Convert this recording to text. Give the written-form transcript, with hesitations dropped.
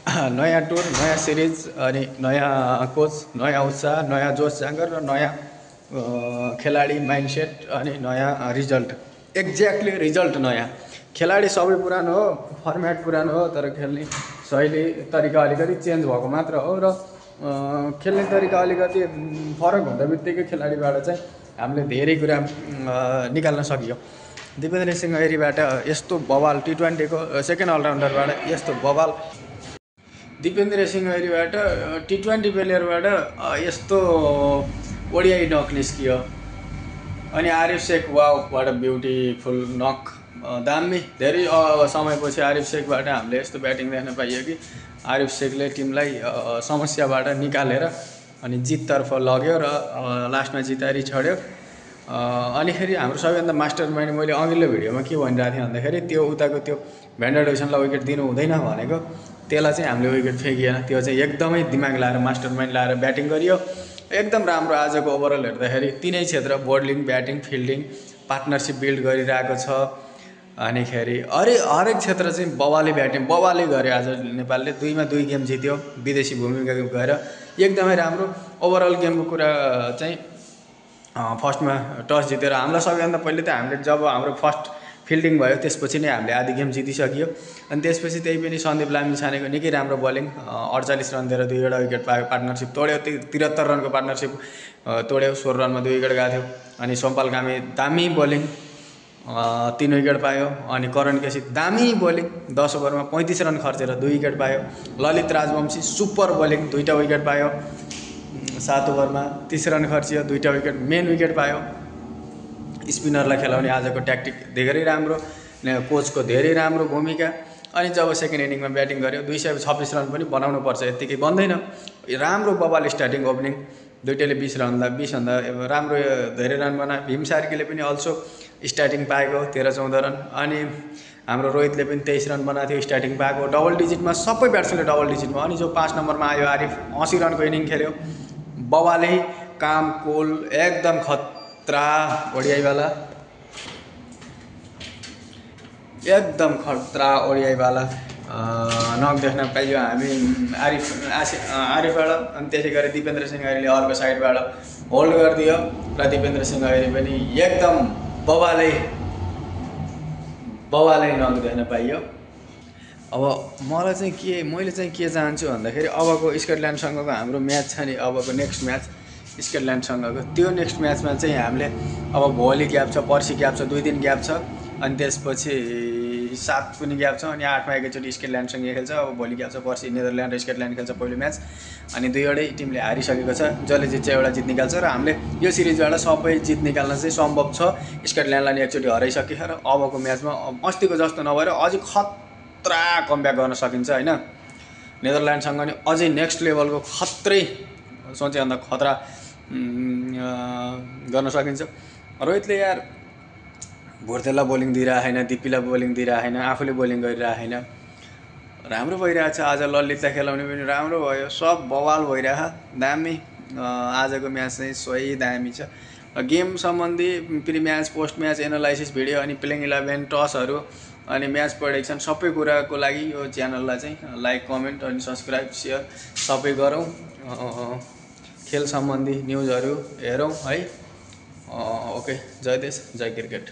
नयाँ टुर, नयाँ सिरिज अनि नयाँ कोच, नयाँ उत्साह, नयाँ जोस जाँगर र नयाँ खेलाडी माइन्डसेट अनि नयाँ रिजल्ट। एक्ज्याक्टली रिजल्ट नयाँ। खेलाडी सबै पुरानो हो, फर्मेट पुरानो हो, तर खेल्ने शैली तरिका अलिकति चेन्ज भएको मात्र हो र खेल्ने तरिका अलिकति फरक हुँदा बित्तिकै खेलाडीबाट चाहिँ हामीले धेरै कुरा निकाल्न सकियो। दिपेन्द्र सिंह ऐरीबाट यस्तो बवाल T20 को सेकेन्ड अलराउन्डरबाट यस्तो बवाल, दिपेन्द्र सिंह ऐरीबाट T20 प्लेयरबाट यस्तो ओडिआई नक निस्कियो। अनि Arif Sheikh, wow what a beautiful knock, दामी। धेरै समयपछि आरिफ शेखबाट हामीले यस्तो ब्याटिङ देख्न पाइयो कि आरिफ शेखले टिमलाई समस्याबाट निकालेर अनि जिततर्फ लग्यो र लास्टमा जितारी छोड्यो। अनि फेरि हाम्रो सबैभन्दा मास्टर माइन्ड, मैले अघिल्लो भिडियोमा के भनिरहेको थिएँ भन्दाखेरि त्यो उताको त्यो भ्यान्डरडोसनलाई विकेट दिनु हुँदैन भनेको, त्यसलाई चाहिँ हामीले विकेट फेकिएन। त्यो चाहिँ एकदमै दिमाग लाएर मास्टर माइन्ड लाएर ब्याटिङ गरियो। एकदम राम्रो। आजको ओभरअल हेर्दाखेरि तिनै क्षेत्र, bowling, batting, fielding, partnership build गरिरहेको छ। अनिखेरि हरेक क्षेत्र चाहिँ बवाली ब्याटिङ, बवाली गऱ्यो आज नेपालले। 2मा 2 गेम जित्यो विदेशी भूमिका गएर, एकदमै राम्रो। ओभरअल गेमको कुरा चाहिँ फर्स्टमा टस जितेर हामीलाई सबैभन्दा पहिले त हामीले जब हाम्रो फर्स्ट फिल्डिङ भयो त्यसपछि नै हामीले आधी गेम जितिसक्यो। अनि त्यसपछि त्यही पनि सन्दीप लामिछानेको निकै राम्रो बोलिङ, 48 रन दिएर 2 विकेट पायो, पार्टनरसिप तोड्यो। 73 रनको पार्टनरसिप तोड्यो, 16 रनमा 2 विकेट गएको थियो। अनि सोमपाल कामी दामी बोलिङ, 3 विकेट पायो। अनि करण केसी दामी बोलिङ, 10 ओभरमा 35 रन खर्चेर 2 विकेट पायो। ललित राजवंशी सुपर बोलिङ, 2टा विकेट पायो। 7 ओभरमा 30 रन खर्चियो, 2टा विकेट, मेन विकेट पायो। स्पिनरलाई खेलाउने आजको ट्याक्टिक धेरै राम्रो, कोचको धेरै राम्रो भूमिका। अनि जब सेकेन्ड इनिङमा ब्याटिङ गर्यो 226 रन पनि बनाउनु पर्छ, यत्तिकै बन्दैन। राम्रो बबाल स्टार्टिङ ओपनिङ, दुईटैले 20 भन्दा राम्रो धेरै रन बनायो। भीम सार्कीले पनि अल्सो स्टार्टिङ पाएको 13-14 रन। अनि हाम्रो रोहितले पनि 23 रन बनाएको थियो स्टार्टिङ पाएको, डबल डिजिटमा। सबै ब्याट्सम्यानले डबल डिजिटमा। अनि जो 5 नम्बरमा आयो आरिफ, 80 रनको इनिङ खेल्यो, बवाले काम कुल, एकदम खतरा ओडिआईवाला, एकदम खतरा ओडिआईवाला नक देख्न पाइयो हामी आरिफबाट। अनि त्यसै गरी दिपेन्द्र सिंह ऐरीले अर्को साइडबाट होल्ड गरिदियो र दिपेन्द्र सिंह ऐरी पनि एकदम बवाले नक देख्न पाइयो। अब मैले चाहिँ के चाहन्छु भन्दाखेरि अबको स्कटल्यान्डसँगको हाम्रो म्याच छ नि, अबको नेक्स्ट म्याच स्कटल्यान्डसँगको, त्यो नेक्स्ट म्याचमा चाहिँ हामीले अब भोलि ग्याप छ, पर्सि ग्याप छ, 2 दिन ग्याप छ। अनि त्यसपछि 7 पनि ग्याप छ। अनि 8मा एकैचोटि स्कटल्यान्डसँग खेल्छ। अब भोलि ग्याप छ, पर्सि नेदरल्यान्ड र स्कटल्यान्ड खेल्छ पहिलो म्याच। अनि 2वटै टिमले हारिसकेको छ, जसले जित्छ एउटा जित निकाल्छ। र हामीले यो सिरिजबाट सबै जित निकाल्न चाहिँ सम्भव छ। स्कटल्यान्डलाई एकचोटि हराइसक्यो र अबको म्याचमा अस्तिको जस्तो नभएर अझै खतरा कमब्याक गर्न सकिन्छ होइन। नेदरल्यान्डसँग नि अझै नेक्स्ट लेभलको खत्रै, सोचे भन्दा खतरा गर्न सकिन्छ। रोहितले यार भोर्तेलाई बोलिङ दिइरहेको छैन, दिप्पीलाई बोलिङ दिइरहेको छैन, आफूले बोलिङ गरिरहेको छैन। राम्रो भइरहेको छ। आज ललितलाई खेलाउने पनि राम्रो भयो, सब बवाल भइरहेको दामी। आजको म्याच चाहिँ सही दामी छ। गेम सम्बन्धी pre match, post match analysis video, अनि प्लेइङ 11, टसहरू, अनि म्याच प्रेडिक्सन, सबै कुराको लागि यो च्यानललाई चाहिँ लाइक, कमेन्ट अनि सब्सक्राइब, सेयर सबै गरौँ। खेल सम्बन्धी न्युजहरू हेरौँ है। ओके, जय देश, जय क्रिकेट।